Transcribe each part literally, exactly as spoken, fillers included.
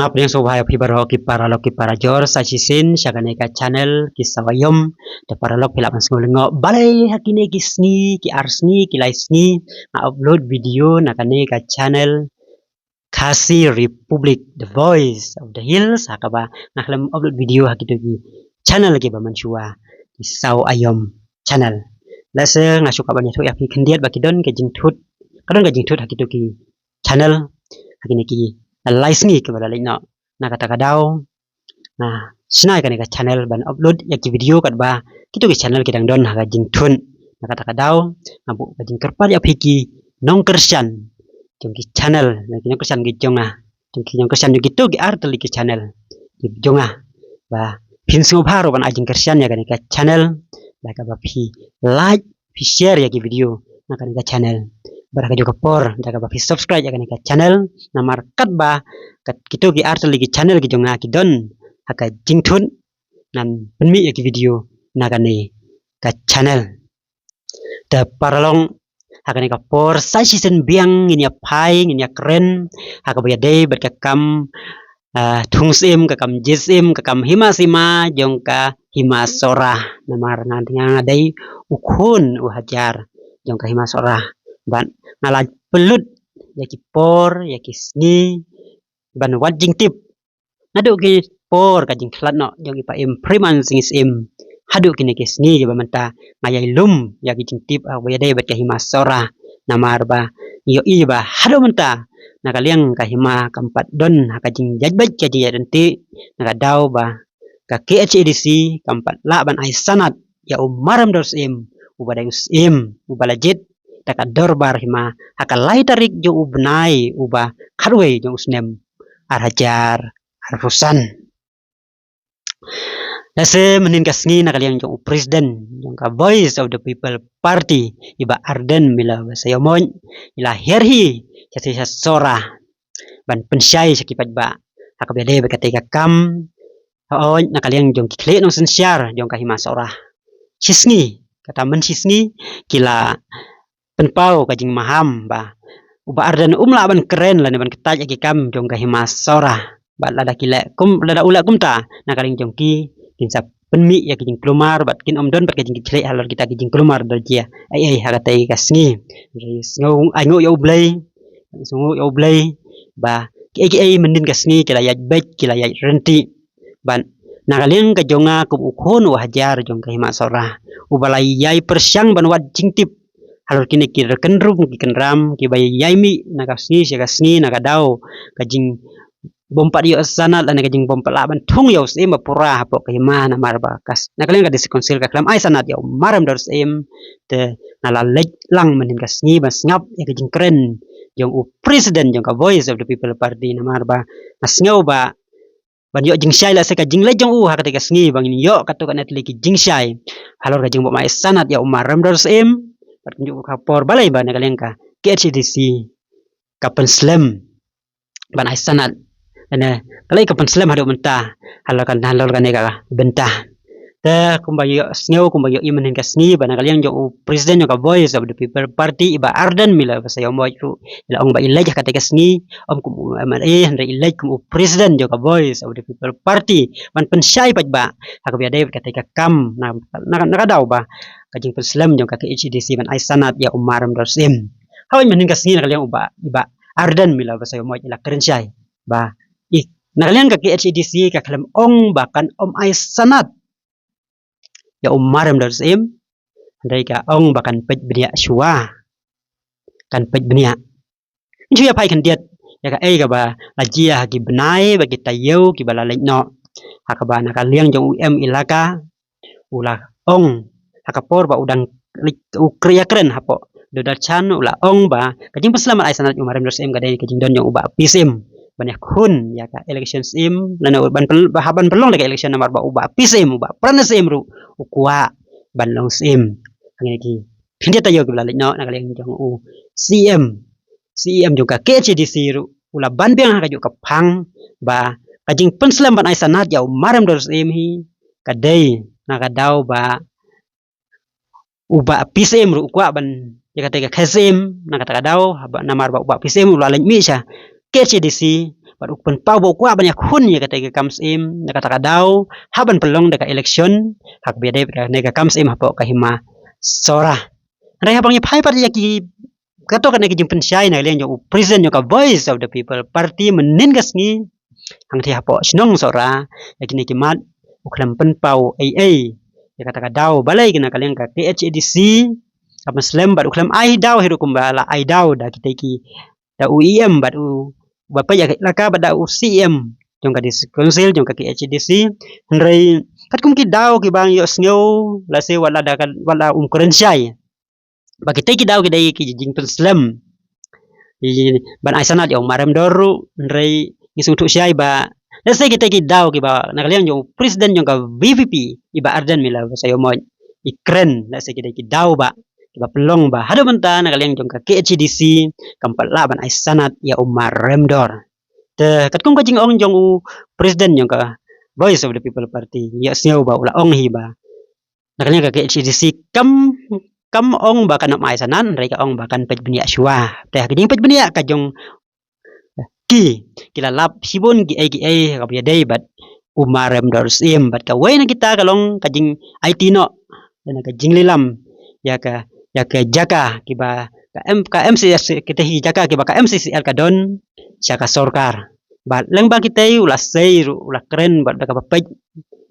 Nga pdiang sngewbha ïa phi baroh ki paralok ki parajor sa shisien sha kane ka channel Ki Saw Aïom. Te paralok phi lah ban sngew lyngngoh balei ha kine ki sngi, ki ar sngi, ki lai sngi nga upload video na kane ka channel Khasi Republic, The Voice of the Hills, ha kaba nga khlem upload video ha kito ki channel kiba mynshuwa, Ki Saw Aïom channel. Lehse nga shu kwah ban ïathuh ïa phi khyndiat ba ki don ka jingthut, ka don ka jingthut ha kito ki channel ha kine ki lai sngi kiba la leit noh. Na kata ka daw nga shna ïa kane ka channel ban upload ïa ki video katba kito ki channel ki dang don ha ka jingthut. Na kata ka daw nga buh ka jingkyrpad ïa phi ki nongkyrshan jong ki channel, na ki nongkyrshan ki jong nga, jong ki nongkyrshan jong kito ki artylli ki channel ki jong nga, ba phin sngewbha ruh ban ai jingkyrshan ïa kane ka channel da kaba phi like, phi share ïa ki video na kane ka channel. Bad ha kajuh ka por da kaba phi subscribe ïa kane ka channel, namar katba kat kito ki artylli ki channel ki jong nga ki don ha ka jingthut, ngan pynmih ïa ki video na kane ka channel. Te paralok, ha kane ka por sa shisien biang ngin ïa phai, ngin ïa kren ha kaba ïadei bad ka kam, ah, thung syiem, ka kam jied syiem, ka kam hima sima jong ka Hima Sohra. Namar nga, nga dei u khun u hajar jong ka Hima Sohra. Bad nga la pynlut ïa ki por, ïa ki sngi ban wad jingtip naduh ki por ka jingkhlad noh jong i Paiem Freeman Sing Syiem haduh kine ki sngi kiba mynta. Nga ïai lum ïa ki jingtip ha kaba ïadei bad ka Hima Sohra, namar ba ngi ïohi ba haduh mynta na ka liang ka hima kam pat don ha ka jingïaid beit, ka jingïaid ryntih, na ka daw ba ka K H A D C kam pat lah ban ai sanad ïa u Maremdor Syiem uba dei u syiem uba la jied da ka dorbar hima ha ka lai tarik jong u bnai uba khatwei jong u snem ar hajar arphew san. Lehse mynhynnin ka sngi na ka liang jong u president jong ka Voice of the People Party, i Bah Ardent Miller Basaiawmoit, i la hiar hi sha sha Sohra ban pynshai sha ki paidbah ha kaba ïadei bad katei ka kam. Hooid, na ka liang jong ki khlieh nongsynshar jong ka Hima Sohra, shisngi, kata mynshisngi, ki la pynpaw ka jingmaham ba u Bah Ardent um lah ban kren lane ban kyntait ïa ki kam jong ka Hima Sohra. Bad lada ki leh kum, lada u leh kumta, na ka liang jong ki, kin sa pynmih ïa ki jingkulmar bad kin ym don pat ka jingkitkhlieh halor kita ki jingkulmar da jia ei ei ha katei ka sngi. Sngew ai nguh ïa U Blei, sngew ïa U Blei ba kiei kiei mynhynnin ka sngi ki la ïaid beit, ki la ïaid ryntih. Bad na ka liang ka jong nga kum u khun u hajar jong ka Hima Sohra uba la ïai pyrshang ban wad jingtip halor kine ki rkynrum ki kynram kiba ïai mih na ka sngi sha ka sngi, na ka daw ka jingbym pat ïoh sanad lane ka jingbym pat lah ban thung ïa u syiem ba pura hapoh ka hima, namar ba ka s-, na ka liang ka District Council ka khlem ai sanad ïa u Maremdor Syiem. Te nga la leit lang mynhynnin ka sngi ban sngap ïa ka jingkren jong u president jong ka Voice of the People Party, namar ba nga sngew ba ban ïoh jingshai lehse ka jingleit jong u ha katei ka sngi ba ngin ïoh katto katne tylli ki jingshai halor ka jingbym ai sanad ïa u Maremdor Syiem. Bad kumjuh ka por balei ba na ka liang ka K H A D C ka pynslem ban ai sanad, ne, ka lei ka pynslem haduh mynta halor kan, halor kane ka bynta. Te kumba ïoh sngew, kumba ïohi mynhynnin ka sngi ba na ka liang jong u president jong ka Voice of the People Party, i Bah Ardent Miller Basaiawmoit ruh i la ong ba i leit ha katei ka sngi ym kum u M L A, hynrei i leit kum u president jong ka Voice of the People Party ban pynshai paidbah ha kaba ïadei bad katei ka kam. Na, na, na ka daw ba ka jingpynslem jong ka K H A D C ban ai sanad ïa u Maremdor Syiem. Hooid, mynhynnin ka sngi na ka liang u Bah, i Bah Ardent Miller Basaiawmoit i la kren shai ba i, na ka liang ka K H A D C ka khlem ong ba kan ym ai sanad ïa u Maremdor Syiem, hynrei ka ong ba kan peit bniah shuwa, kan peit bniah. Ngin shu ïa phai khyndiat ïa kaei kaba la jia ha ki bnai bad ki taïew kiba la leit noh, ha kaba na ka liang jong u M L A ka u la ong ha ka por ba u dang leit, u kren, ïakren hapoh Doordarshan, u la ong ba ka jingpynslem ban ai sanad ïa u Maremdor Syiem ka dei ka jingdon jong u Bah P Syiem ban ïakhun ïa ka election Syiem, lane ban pyn-, ba hap ban pynlong da ka election namar ba u Bah P Syiem, u Bah Pranath Syiem ruh u kwah ban long Syiem. Hangne ki khyndiat taïew kiba la leit noh, na ka liang jong u C E M, C E M jong ka K H A D C ruh u la ban biang ha kajuh ka phang ba ka jingpynslem ban ai sanad ïa u Maremdor Syiem hi ka dei na ka daw ba u Bah P Syiem ruh u kwah ban ïa katei ka khet Syiem, na kata ka daw ba namar ba u Bah P Syiem u la leit mih sha K H A D C bad u pynpaw ba u kwah ban ïakhun ïa kata ka kam syiem, na kata ka daw, hap ban pynlong da ka election, ha kaba ïadei bad kane ka kam syiem hapoh ka hima Sohra. Hynrei haba ngi phai pat ïa ki, kato kane ka jingpynshai na ka liang jong u president jong ka Voice of the People Party mynhynnin ka sngi, hangtei hapoh shnong Sohra, ïa kine ki mat, u khlem pynpaw ei ei ïa kata ka daw, balei kane ka liang ka K H A D C ka pynslem bad u khlem ai daw hi ruh kumba la ai daw da kitei ki, da u E M bad u, ba peit ïa ka elaka bad da u C E M jong ka District Council jong ka K H A D C. Hynrei katkum ki daw kiba ngi ïohsngew, lehse wat la da ka, wat la um kren shai ba kitei ki daw ki dei ki jingpynslem, i, ban ai sanad ïa u Marem Dor ruh, hynrei ngi sngewthuh shai ba, lehse kitei ki daw kiba na ka liang jong u president jong ka V P P, i Bah Ardent Miller Basaiawmoit, i kren, lehse ki dei ki daw ba kiba pynlong ba haduh mynta na ka liang jong ka K H A D C kam pat lah ban ai sanad ïa u Marem Dor. Te katkum ka jingong jong u president jong ka Voice of the People Party, ïohsngew ba u la ong hi ba na ka liang ka K H A D C kam, kam ong ba kan ym ai sanad, hynrei ka ong ba kan peit bniah shuwa. Te ha ka jingpeit bniah ka jong ki, ki la lap shibun kiei kiei ha kaba ïadei bad u Marem Dor Syiem, bad kawei na kita ka long ka jingaiti noh, na ka jinglilam ïa ka, ïa ka jaka kiba ka M, ka M C C, kita hi jaka kiba ka M C C L ka don sha ka sorkar. Bad lyngba kitei u la sei ruh, u la kren bad da kaba peit,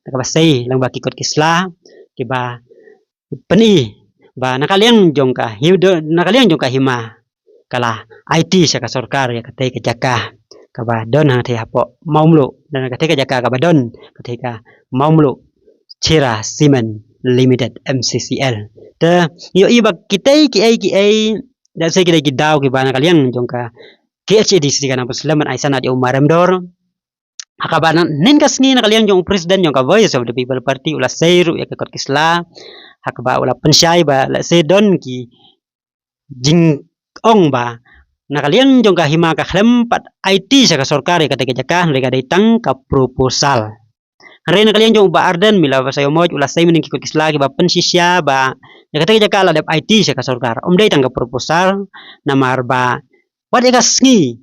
da kaba sei lyngba ki kot ki sla kiba pyni ba na ka liang jong ka hi, na ka liang jong ka hima ka la aiti sha ka sorkar ïa katei ka jaka kaba don hangtei hapoh Mawmluh, da na katei ka jaka kaba don katei ka Mawmluh Chira Cement Limited, M C C L. Te ïohi ba kitei kiei kiei, da sei ki dei ki daw kiba na ka liang jong ka K H A D C ka nang pynslem ban ai sanad ïa u Marem Dor. Ha kaba mynhynnin ka sngi na ka liang jong u president jong ka Voice of the People Party u la sei ruh ïa ka kot ki sla ha kaba u la pynshai ba lehse don ki jingong ba na ka liang jong ka hima ka khlem pat aiti sha ka sorkar ïa katei ka jaka, hynrei ka dei tang ka proposal. Hynrei na ka liang jong u Bah Ardent Miller Basaiawmoit u la sei mynhynnin ki kot ki sla kiba pynshisha ba ïa katei ka jaka la dep aiti sha ka sorkar, ym dei tang ka proposal, namar ba wat ïa ka sngi,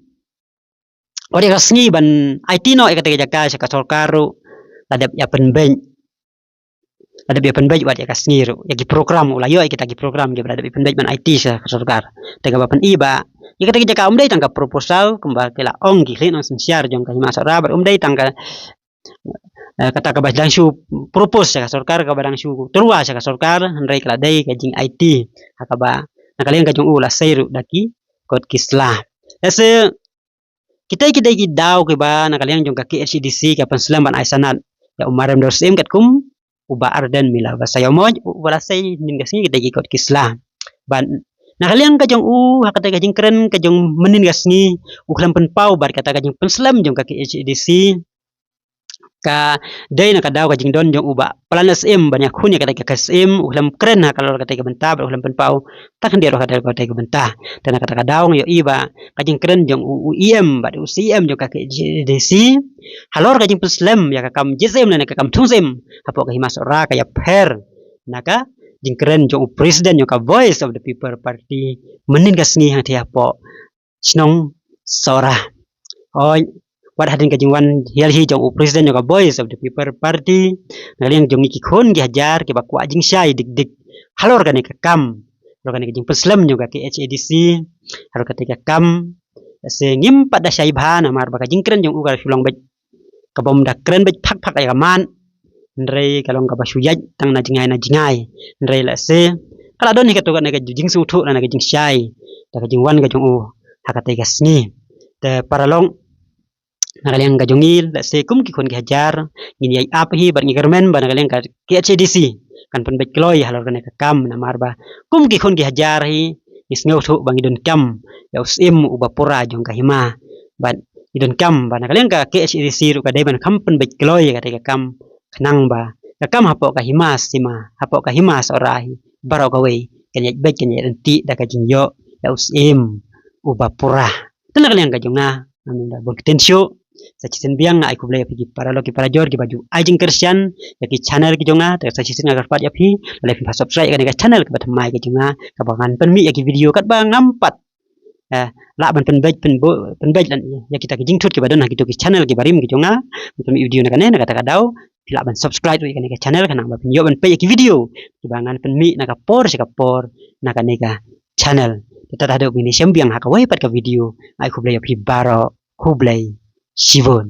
wat ïa ka sngi ban aiti noh ïa katei ka jaka sha ka sorkar ruh la dep ïa pynbeit, la dep ïa pynbeit wat ïa ka sngi ruh, ïa ki program, u la ïoh ïa kita ki program kiba la dep ïa pynbeit ban aiti sha ka sorkar. Te kaba pyni ba ïa katei ka jaka ym dei tang ka proposal kumba ki la ong ki khlieh nongsynshar jong ka hima Sohra, bad ym dei tang ka, eh, kata kaba dang shu propose sha ka sorkar, kaba dang shu tyrwa sha ka sorkar, hynrei ka la dei ka jingaiti ha kaba na ka liang ka jong u la sei ruh da ki kot ki sla. Lehse kitei ki dei ki daw kiba na ka liang jong ka K H A D C ka pynslem ban ai sanad ïa u Marem Dor Syiem katkum u Bah Ardent Miller Basaiawmoit uba la sei mynhynnin ka sngi, kitei ki kot ki sla. Bad na ka liang ka jong u, ha katei ka jingkren ka jong mynhynnin ka sngi, u khlem pynpaw bad kata ka jingpynslem jong ka K H A D C ka dei na ka daw ka jingdon jong u Bah Planet Syiem ban ïakhun ïa katei ka kam syiem, u khlem kren halor katei ka bynta bad u khlem pynpaw tang khyndiat ruh halor katei ka bynta. Te na kata ka daw ngi ïohi ba ka jingkren jong u, u E M bad u C E M jong ka K H A D C halor ka jingpynslem ïa ka kam jied syiem lane ka kam thung syiem hapoh ka hima Sohra ka ïapher na ka jingkren jong u president jong ka Voice of the People Party mynhynnin ka sngi hangtei hapoh shnong Sohra. Hooid, wat hadien ka jingwan hiar hi jong u president jong ka Voice of the People Party, na ka liang jong ngi ki khun ki hajar kiba kwah jingshai dik dik halor kane ka kam, halor kane ka jingpynslem jong ka K H A D C halor katei ka kam, lehse ngim pat da shai bha namar ba ka jingkren jong u ka shu long beit kaba ym da kren beit phak phak ïa ka mat, hynrei ka long kaba shu ïaid tang na jngai na jngai. Hynrei lehse ka la don hi kato kane ka jingsngewthuh lane ka jingshai da ka jingwan ka jong u ha katei ka sngi. Te paralok, na ka liang ka jong ngi, lehse kum ki khun ki hajar, ngin ïai ap hi bad ngi kyrmen ba na ka liang ka K H A D C kan pynbeit kloi halor kane ka kam, namar ba kum ki khun ki hajar hi ngi sngewthuh ba ngi donkam ïa u syiem uba pura jong ka hima. Bad ngi donkam ba na ka liang ka K H A D C ruh ka dei ban kham pynbeit kloi ïa katei ka kam, khnang ba ka kam hapoh ka hima sima, hapoh ka hima Sohra hi baroh kawei kan ïaid beit, kan ïaid ryntih da ka jingïoh ïa u syiem uba pura. Te na ka liang ka jong nga, nga ong da bun ktien shuh. Sa shisien biang nga ai khublei ïa phi ki paralok ki parajor kiba ju ai jingkyrshan ïa ki channel ki jong nga. Te sa shisien nga kyrpad ïa phi, lada phim pat subscribe ïa kane ka channel kaba thymmai ka jong nga, kaba ngan pynmih ïa ki video katba ngam pat eh, lah ban pynbeit, pynbo-, pynbeit lane ïa kita ki jingthut kiba don ha kito ki channel kiba rim ki jong nga. Ban pynmih video na kane, na kata ka daw phi lah ban subscribe ruh ïa kane ka channel, khnang ba phin ïoh ban peit ïa ki video kiba ngan pynmih na ka por sha ka por na kane ka channel. Te tad haduh ba ngin ïashem biang ha kawei pat ka video, ai khublei ïa phi baroh, khublei shibun.